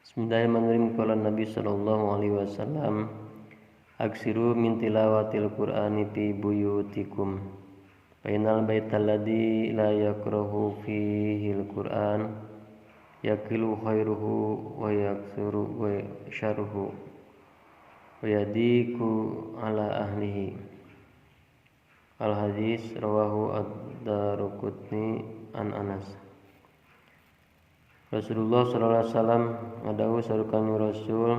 Bismillahirrahmanirrahim. Qala Nabi sallallahu alaihi wasallam aksiru min tilawatil Qur'ani fi buyutikum fa innal baital ladzi la yakrahu fihi al-Qur'an yakilu khairuhu wa yaksuru wa syarruhu wa yadiku ala ahlihi. Al hadis rawahu Ad-Daruqutni an Anas. Rasulullah sallallahu alaihi wasallam ngadawuh saur Kanjeng Rasul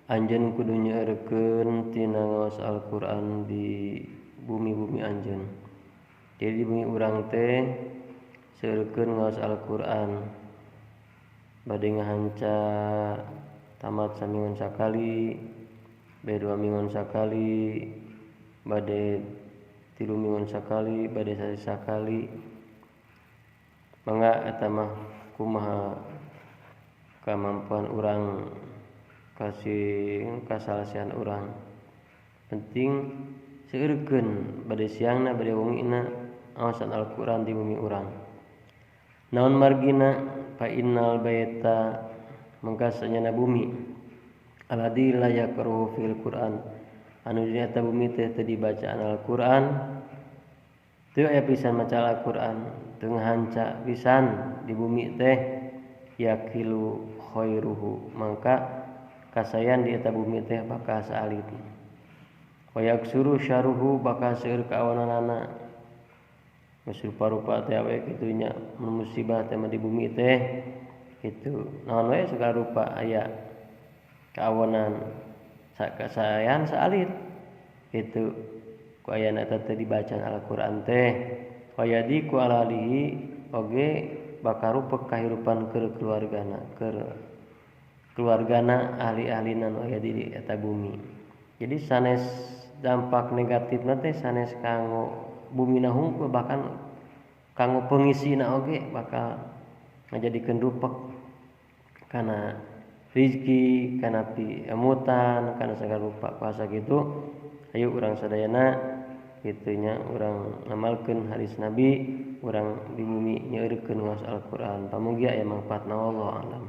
anjeun kudu nyaeurkeun tina ngaos Al-Qur'an di bumi-bumi anjeun. Jadi di bumi urang teh seueurkeun ngaos Al-Qur'an. Bade ngahanca tamat saminggon sakali, bade 2 minggon sakali, bade 3 minggon sakali, bade sasi sakali. Mangga eta mah kumaha kamampuan urang kasih kasalasian urang. Penting seueurkeun bade siangna bade wengina awasan Al-Qur'an di bumi urang. Naon margina fa innal baita mangka sanyana bumi alladzi la yaqra'u fil Qur'an anu dina eta bumi teh teu dibacaan Al-Qur'an teu aya pisan maca Al-Qur'an teu ngahanca pisan di bumi teh yakilu khairuhu mangka kasayan di eta bumi teh bakal saalit wa yaksuru syaruhu bakal seueur kaawananana geus rupa-rupa teh we kitu nya musibah teh di bumi teh kitu naon we segala rupa aya kaawanan sakasayan saalit kitu ku ayana eta teh dibacaan Al-Qur'an teh wayadi ku alalihi oge bakal rupek kahirupan keur keluargana keur keluargana ahli-ahlina nu aya di eta bumi. Jadi sanes dampak negatifna teh sanes kanggo bumina hungkul bahkan kanggo pengisina oge bakal ngajadikeun rupek kana rizki kana piemutan kana sagala rupa kuasa kitu. Ayo urang sadayana kitu nya urang ngamalkeun hadis Nabi urang di bumi nyeureurkeun ngaos Al-Qur'an. Pamugi aya mangfaatna wallahu alam.